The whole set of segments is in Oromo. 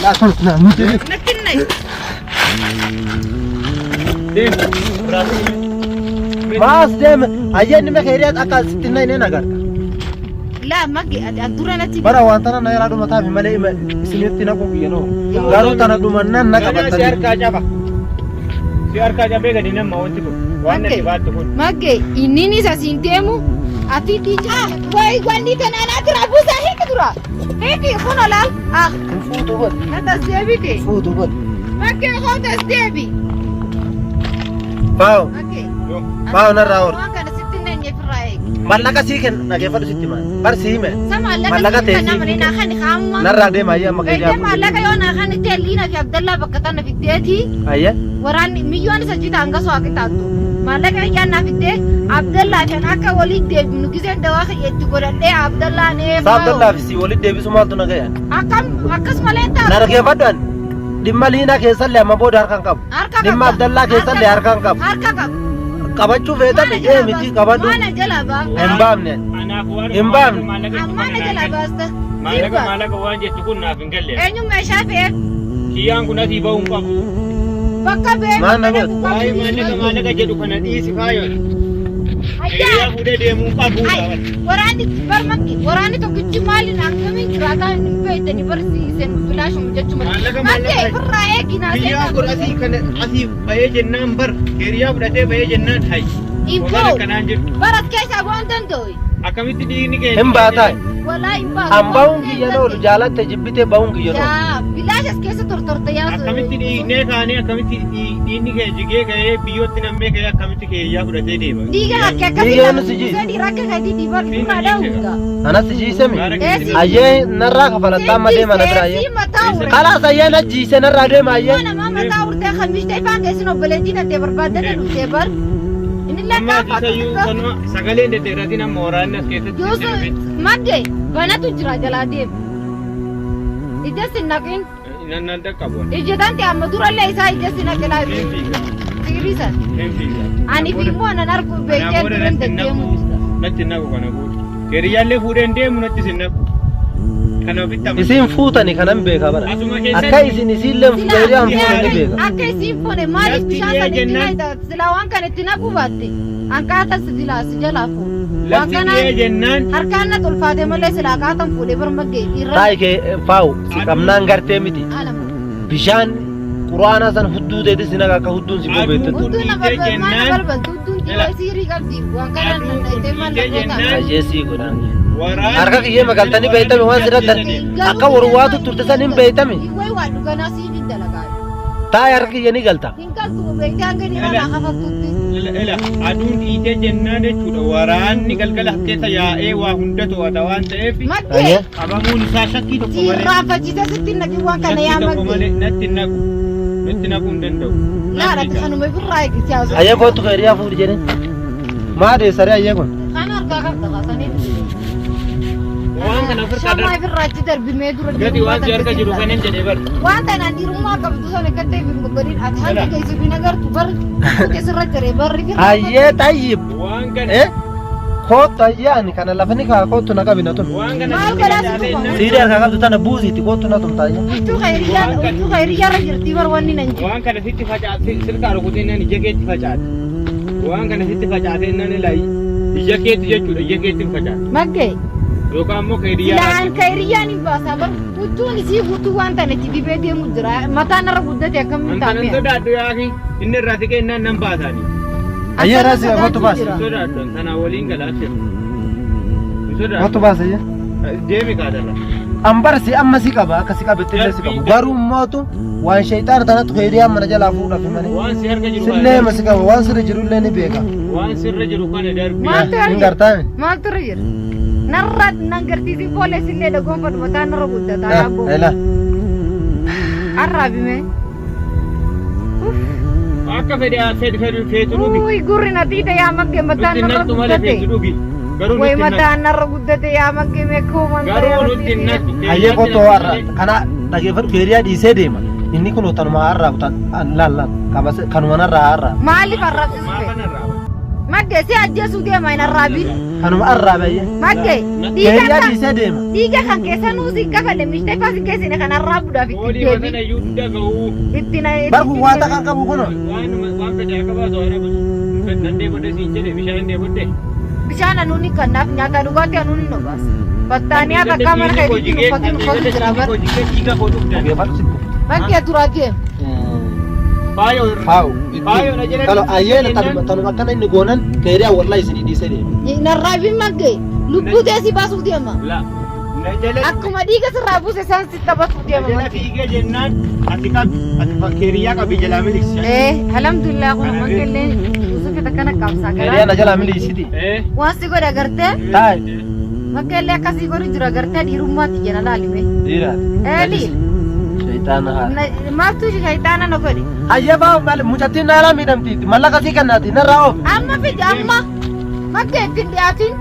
Natti hin naqi. Deem. Maas deeme ayyeen dhimma keeriyaa akka sitti hin naqne agarta. Laa magi ati an dura natti Bara waan tana na yaraa dhuma taafi malee ima isinitti naquu kiyya noo. Garuu tana dhumannaan na Ganaa si qabattanii. harkaa caba. Si harkaa cabee gadi nama wanti kun. Waan Maggee. natti baattu kun. Magge inni isa siin deemu ati diija. Wayi wanni tana anaati rabuusaa hiiki dura. Hiiki kun olaal. Ah Fuutu bal. na tas deebite. Fuutu bal. Magge koo tas deebi. Faawo. Magge. Faawo narraa oolu. Waan kana sitti hin eenye firraa eegi. Mallaqa sii kenna dhageeffadhu sitti maal. Bar sii hime. Sa Mallaqa maallaqa ta'e sii kenna sii malee naa kan kaamma. Narraa deema ayyee amma Beektee keeriyaa. maallaqa yoo naa kan itti Liina fi Abdallaa bakka tana fiddeeti. Ayyee. Waraanni miyyoon isa jita hanga soo akka taattu. Maallaqa kiyyaan naa fiddee Abdallaa kan akka waliin deebinu gizeen dawaa kiyya itti godhadhee Abdallaan ee Saa Abdallaa fi sii walitti deebisu maaltu na gahe? Akkam akkas malee hin taatu. Na dhaggeeffadhu ani. Dhimma Liinaa keessallee amma booda harka hin qabu. Harka Dhimma qabda. Abdallaa keessallee harka hin qabu. Harka qabu. Qabachuu feetan Maana ee jalaa miti baasta. qabadhu. Maana jalaa baafta. Hin baafne. Anaaf waan Hin baafne. maallaqa itti Ammaana kana jalaa naan baasta. Maallaqa Sirba. maallaqa waan jettu kun naaf hin galle. Eenyu meeshaa fe'eef Kiyyaan kun asii bahuu hin qabu. bakka ba'ee Maal na bakka goote? Waa'ee maallaqa maallaqa jedhu kana dhiisi faayoon. Ayyaa. Hiriyaa fuudhee deemuu hin qabu. Ay, waraanni bar makki waraanni tokkichi maaliin akkamiin jiraataa hin beektani bar isin bilaashuma jechuma. Maallaqa Makkee maallaqa. firraa eeginaa Kiyyaan kun asii kana asii bahee jennaan bar hiriyaa fudhatee bahee jennaan hay. Hin Waan ba'u. akkanaan jirtu. Barat keessaa waan danda'u. Akkamitti dhiigni kee Hin baataa. Walaa hin baatu. An bahuun kiyya na oolu jaalatte jibbitee bahuun kiyya na oolu. Yaa bilaash as keessa tortorte yaa. Akkamitti dhiignee kaanee akkamitti dhiigni kee jigee ka'ee biyyootti nammee ka'ee akkamitti keeyyaa fudhatee deema. Dhiiga hakke akkasii Dhiiga eenyu si jiise? Sadii rakka keetii dhiiba dhuma dha'uudha. Anas si jiisemi. Eessi. Ayyee narraa kafalatta amma deema na bira ayyee. Eessi mataa ure. Kalaas ayyee na jiise narraa deema ayyee. Nama mataa urtee kamishtee ifaan keessin obboleettii tantee barbaaddate dhuftee bar. Inni Amma lakkaa isayyuu kanuma sagaleen dhedheeratiin amma waraanni as keessatti Yuusuf madde banatu jira jalaa deemu. Ija sin naqin. Nan nan dhaqqabu. Ija tante amma durallee isaa ija si naqe laa Hin fiiga. Siirisan. Hin fiiga. Ani fi immoo nan argu Kanaa beektee booda duran natti hin deddeemu naqu. jirta. Natti hin naqu kana booda. Hiriyyaallee fuudhee hin deemu natti sin naqu. Kana ofitti amanu. Isiin fuutani kanan beeka bara. Asuma keessatti- Akka isin isiillee hiriyaa hin fuune ni beeka. Akka isiin fuune maaliif Lafti bishaan dhi'ee sana itti jennaan. naqxa? Silaa waan kana itti naquu baatte. Hanqaata si silaa si jalaa fuudhu. Waan Lafti kana dhi'ee jennaan harkaan na tolfaate malee silaa qaatan fuudhee bar maggee irra. Taa'i kee faawu si qabnaan gartee miti. Alama. Bishaan quraanaa san hudduu teetis si naqa akka hudduun si bobeettetti. Hudduun na Dhiitee balbal maal na jennaan. balbaltu hudduun Ela. xiqqoo isiirii qabdi. Waan kana Aduun na kun dhayitee maal na dhiitee goota. jennaan. Ayyee sii godhaan. Waraanni Harka kiyyee magaltanii beeytame waan sirra akka warwaatu turte san hin beeytame. Way waa dhuganaa siif hin dalagaa. Taa'i harka kiyya ni galta. Hin galtu beektee hanga dhiiraa naa kafaltutti. Ila ila aduun dhiitee jennaan jechuudha waraanni galgala keessa yaa'ee waa hunda to'ata waan ta'eef Maddee Ayyee. qabamuun isaa shakkii tokko si malee irraanfachiisee sitti hin naqin waan kana shakkii yaa tokko maddee. malee natti hin naqu natti naquu hin danda'u. Laala ati kanuma ofirraa eegi si haasofsiisa. Ayyee kootu keeriyaa fuudhi jedheen. Maa deessaree ayyee kun? Kan harkaa qabda kaasanii. Waan kana ofirraa Shamaa darbi. ofirraa achi darbimee dura Gadi waan si harka jiru kanan jedhee bar. Waan tanaan dhiirummaa qabdu sana akka ta'e hin godhin ati hanga geessu hin agartu bar sirra jire barri fi Ayyee xayyib. Waan kana Eh? Kootu ayyee ani kana lafa ni kaa kootu na qabina tun. waan kana Maal sitti godhaa si facaasee tufa? innaan Siidii harkaa qabdu tana buusiiti kootu na tumta ayyee. Huccuu khayriyyaan huccuu khayriyyaarra jirti bar wanni nan jiru. waan kana sitti facaasee silkaa rukutee innaan ija keetti facaate. Waan kana sitti facaasee innaan ilaa ija keetti jechuudha ija keetti hin facaate. Maggee Yookaan immoo keediyyaa silaan khayriyyaan hin baasaa bar huccuun isii guutuu waan tana itti dibee deemu jira mataan irra guddate akkamiin An kanan taa'ee. sodaadhu yaafi inni irraa siqee innaan nan baasaani. Ayyee raasii kootu baasi. Hin sodaadhu an tanaa waliin galaa jira. Hin Kootu sodaadhu. baasi ayyee. Deemi kaatarra. An barsi amma si qaba akka si qabetti illee si qabu. Garuu mootu waan shayxaana tanatu keeriyaa mana jalaa fuudhaaf malee. Waan si harka jiru kana Sillee ma si qaba waan sirra jiru illee ni beeka. Waan sirra jiru kana darbi. Maaltu Hin argina? gartaame. Maaltu irra jira? Narra nan garsiisin foolee sillee dhagoonfadhu mataan narra guddata yaabboo. Ela. Arraabime. Akka fedhe fedhe fedhe feetu dhugi. Uy gurri na tiite yaa maggee mataan Nutti narra naqxu malee guddate. feetu dhugi. Garuu Way nutti naqxu. mataan narra guddate yaa maggee meekoo man Garuu nutti naqxu. Hayyee kootu har'a kana dhageeffadhu keeriyaa dhiisee deema. Inni kun tanuma har'a laal laal kanuma narraa har'a. Maaliif arrabsisu Maa fedhe? kanarraa? Maggee si ajjeesuu deema hin arraabin. Kanuma arraabe. Maggee dhiiga Keeriyaa kan dhiisee deema. dhiiga kan keessa nuu siin kafalle mishtee faa siin geessine kan arraabuudhaaf itti Foolii deebi. sana iyyuu dhaga'uu. Itti na. Bar kun waa takka qabu kuno. Waan fedhe akka baasu waan hafu. Nan deebodde siin jedhe bishaan deebodde. Bishaan anuun hin kennaaf nyaata dhugaatii anuun hin obaas. Battaaniyaa takka mana keetti uffatin uffatu jira bar. Dhaggeeffadhu sitti. Maggee duraa deem. Faayoo. Faawu. Faayoo na jedhan. Kalo ayyeena tanuma tanuma akkana inni goonan keeriyaa wallahi isinii dhiisee deema. Hin arraabin maggee. Lubbuu teessii baasuuf deema. La. Na jala. Akkuma dhiiga sirraa buuse isaan si taphatuuf deema Jala maggee. fiigee jennaan ati qabdi ati keeriyaa qabdi jalaa miliqsi. Alhamdulillah kun magellee Yuusuf akkana qabsaa Keeriyaa garaa. na jalaa miliqsiti. Waan si godhe agartee Taa'i. magellee akkasii godhu jira agartee dhiirummaatti jala laalime. Dhiiraati. Dhiira. Shayxaana haadha. Maaltu shayxaana na godhe? Hayyee faawu maal mucattiin naalaa miidhamti mallaqa sii kennaati narraa oofi. Amma fidi amma maggee ittiin dhiyaatin.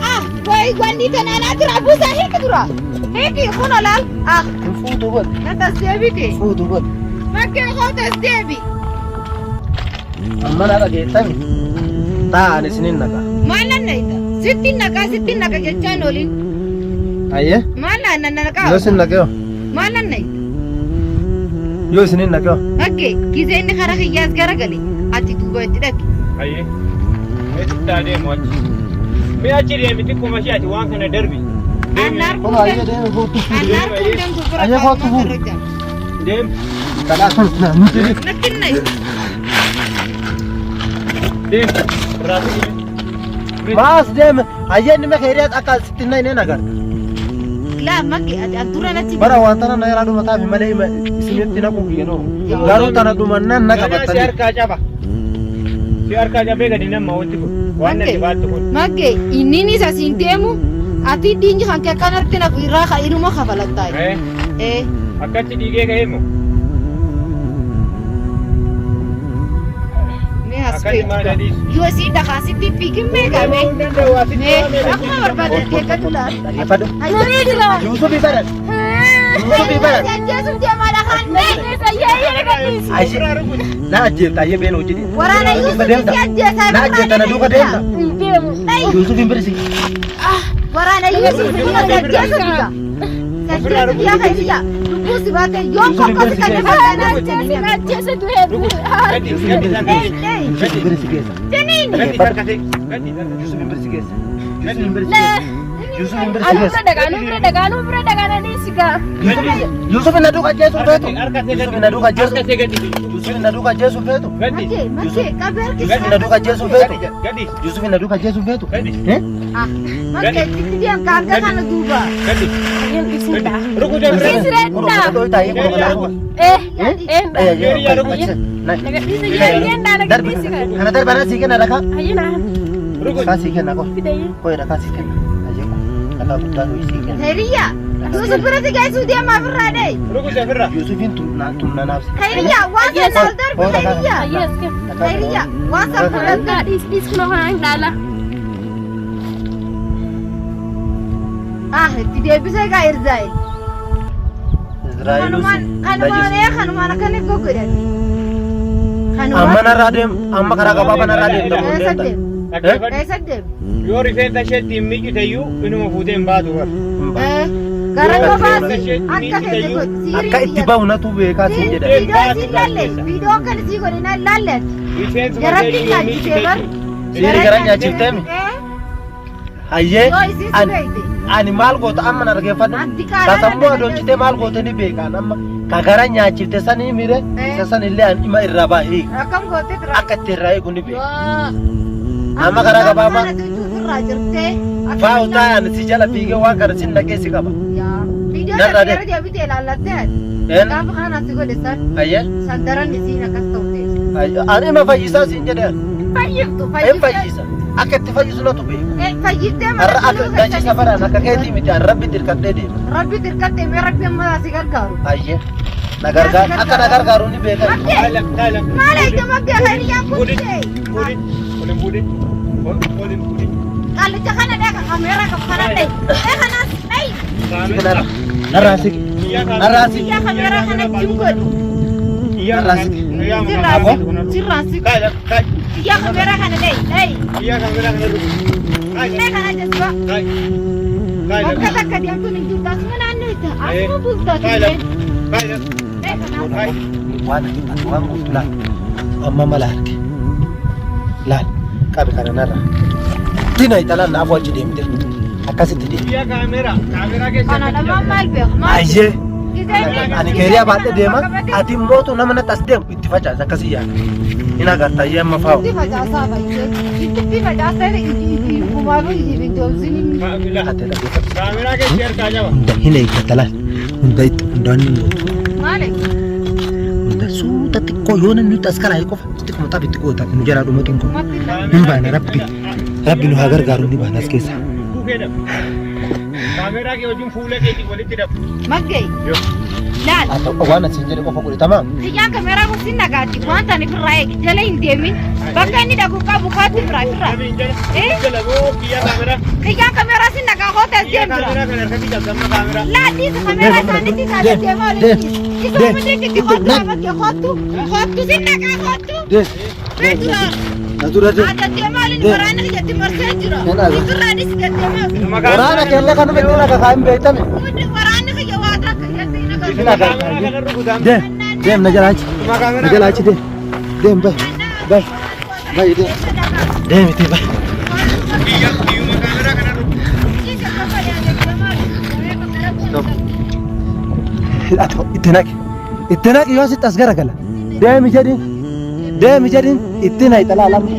Ah, wayi wanni tanaan ati rabuusaa hiiki dura. Hiiki kun olaal. Ah, Hin fuutu godhe. na tas deebite. Fuutu godhe. Maggee koo tas deebi. Amma na dhageettami. Taa'an isinin naqa. Maal nan nayita? Sitti naqaa sitti naqa jechaan oolin. Hayyee Maal nan naqaa? yoo isin naqeyo Maal nan nayita? yoo isinin naqeyo. Maggee gizee inni karaa kiyyaas garagale ati duuba itti dhaqi. Hayyee. Meeshaa deemu achi. Mee achi deemi xiqquma ishee ati waan kana darbi. Annaar Kun hayyee deemi kootu. Annaar kun deemtu bira Hayyee kootu kaa'umaa fuudhu. irra jira. Deem. Talaa kun nuti. Natti nayi. Deem. Irraa Maas deeme hayyee inni keeriyaa akka sitti hin naqne agarta. Laa maggee ati an dura natti Bara waan tana na yaraa dhuma taafi malee isinitti naquu kiyyanoo. Garuu tana dhumannaan na Ganaa si qabattanii. harkaa caba. Si harkaa cabee gadi nama wanti kun. Waan natti baattu kun. Maggee inni isa siin deemu ati dhiinyi kan kee kanatti nafu irraa ka inuma kafalattaa. Eh. Akkatti dhiigee ka'ee moo? Mee as Akkatti maal adiis? Yoo sii dhakaa sitti fiigin mee qabee. Mee akkuma barbaadan eeggatu laata. Dhaggeeffadhu. Yuusufi baran. Yuusufi baran. Ajjeesuuf deemaa dhakaan mee. Na ajjeefta hayyee been hojii deemta. Waraana Yuusuf si ajjeesaa. Na ajjeefta na duuka deemta. Yuusufin birisi. Waraana Yuusuf kun si ajjeesuuf jira. Si ajjeesuuf yaa kayya. Lubbuu si baate yoom kokko si kan nama Yuusufin birisi keessa. Yuusufin birisi keessa. Jeniin. Gadi harkatee. Gadi harkatee. Yuusufin birisi keessa. Yuusufin birisi keessa. Yuusufin birisi keessa. Yuusufin na duuka ajjeesuuf feetu. Yuusufin na duuka ajjeesuuf. Harkatee gadi. Yuusufin na duuka ajjeesuuf feetu. Gadi. Makkee makkee qabee harkisa. Yuusufin na duuka ajjeesuuf feetu. Gadi. Yuusufin na duuka ajjeesuuf feetu. Gadi. Eh? Ah, makkee itti deem kaanga kana duuba. Gadi. Rukutee bira. Kun kana dhooyi taa'ee kun kana dhooyi. Darbi kana darbi ana sii kenna dhakaa. Rukut. Dhakaa sii kenna koo. Koo dhakaa sii kenna. Ayyee koo. Dhakaa guddaa dhooyi sii kenna. Hiriya. Yuusuf biratti geessuu deemaa ofirraa dhee. Rukutee bira. Yuusufiin tumna naaf si. Hiriya waan sana ol darbi hiriya. Hiriya waan sana fuudhan. Ah itti deebisee gaa Irzaa'el. Israa'eluus Kanumaan kanumaan ee kanumaan akkana goggodhan. Kanumaan. Amma narraa deem amma karaa gabaabaa narraa deemta kun Eessa deemta. deem? Dhaggeeffadhu. Eessa deem? Yoo rifeensa isheetti hin miicite iyyuu inuma fuutee hin baatu bara. Gara gobaasi akka feete godhi. Akka itti bahu natu beekaa siin jedha. Viidiyoo siin laalle viidiyoo akkana sii godhe naan laalle ati. Rifeensuma Garatti ishee hin nyaachisee miicite bar. Siiri gara nyaachiftee mi? Hayyee Yoo isiin si ani beekte. ani maal goota amma na dhaggeeffadhu. Ati Ka karaa sammuu adoonchitee maal goote ni beekaan amma ka gara nyaachifte sanii mire isa san illee ani dhima irraa baay'ee Akkam goote tura. akka itti irraa eegu ni beeka. Waa. Amma karaa gabaabaa. Kana tuutuu jirtee. Faawu taa'an si jala fiigee waan kana sin dhaqee si qaba. Viidiyoo Narraa kana deem. yeroo deebitee ilaallattee ati. Een Gaafa kana si godhe san hayyee san daran isiin akkas ta'u teesse. ani ima fayyisaa siin jedhee Fayyiftu hin fayyifte. fayyisa akka itti fayyisu natu beeka. Fayyiftee Har'a akka gachi safaraan akka keetii miti an rabbi dirqadhee deema. Rabbi dirqattee mee rabbi amma si gargaaru. Hayyee na gargaaru akka na gargaaru ni beeka. Makkee maal eegde makkee hiriyyaan kun Fuudhi. Fuudhi. Olin fuudhi. Olin fuudhi. Qallicha kana dhee kameeraa qabu kana dhee. Dhee kanas dhee. Narraa siqi. Narraa siqi. Biyya kameeraa kana jim godhu. Narraa siqi. Sirraa siqi. Sirraa siqi. Kiyyaa kameeraa kana dhayi dhayi. Kiyyaa kaameraa kana rukuti. Mee kana jazba. Kaayi. Kaayi. Bakka takka deemtuun hin jirtu. Asuma naannoo itti asuma bultaa Kaayi. turte. Kaayi. Mee kana. Kaayi. Waan ati waan gootu laal. Amma mala arge. Laal qabi kana narra. Dina italaan naaf achi deemte. Akkasitti deemte. Kiyyaa kaameraa. Kaameraa keessa. Kana lamaan maal beeku? Maal? Ayyee. Gizeen Ani keeriyaa baadhee deema. Ati mootu nama natti as deemu itti facaasa akkasii yaada. Hin agarta ayyee amma faa'u. Itti facaasaa baay'ee. Itti facaasaa gumaa fi hin Ati dhaggeeffadhu. Kaameraa keessa harkaa qaba. Hunda hin eeggata laal. Hunda itti hundaan hin gootu. Maali? Hunda suuta xiqqoo yoo namni nutti as kalaa'e qofa xiqqoo taphi itti goota nu jalaa dhumatuun kun. Matti Hin baana rabbi. Rabbi nu haa gargaaru ni baana as keessa. Kaameraa kee wajjin fuula keetiin walitti dhabu. Maggee. Laal. Haa ta'u waan asiin jedhe qofa godhe tamaam. Kiyyaan kameeraa kun sin nagaatti wanta ani firraa eegi jala hin deemin bakka inni dhaqu qabu kootti firraa firraa. Namni hin jala. Eh? Jala boo kiyyaa kaameraa. Kiyyaan kameeraa sin nagaa koota as Kiyyaa deem jira. kaameraa kana harkatti cabsamma kaameraa. Laal dhiisa kameeraa isaanitti isaanii deemaa Deem. olin dhiisa. Deem. Isa hundi kootu maggee kootu kootu sin nagaa kootu. Deem. Mee dura. Na dura deem. Adda deemaa olin Deem. waraana kiyyatti marsee jira. Hin dhagaa. Ifirraanis gad deemaa. Waraana keellee kan nuti naga kaan beektame. Hundi waraanni kiyya waa takka yatti hin agarru. Hin agarta. Deem. Deem na jalaa achi. Na jalaa achi deem. Deem bahi. Bahi. Bahi deem. Deem itti bahi. Kiyyuma kaameraa kana rukutu. Ati itti naqi. Itti naqi yoo sitti as garagala. Deemi jedhin. Deemi jedhin itti naqi xalaa lama.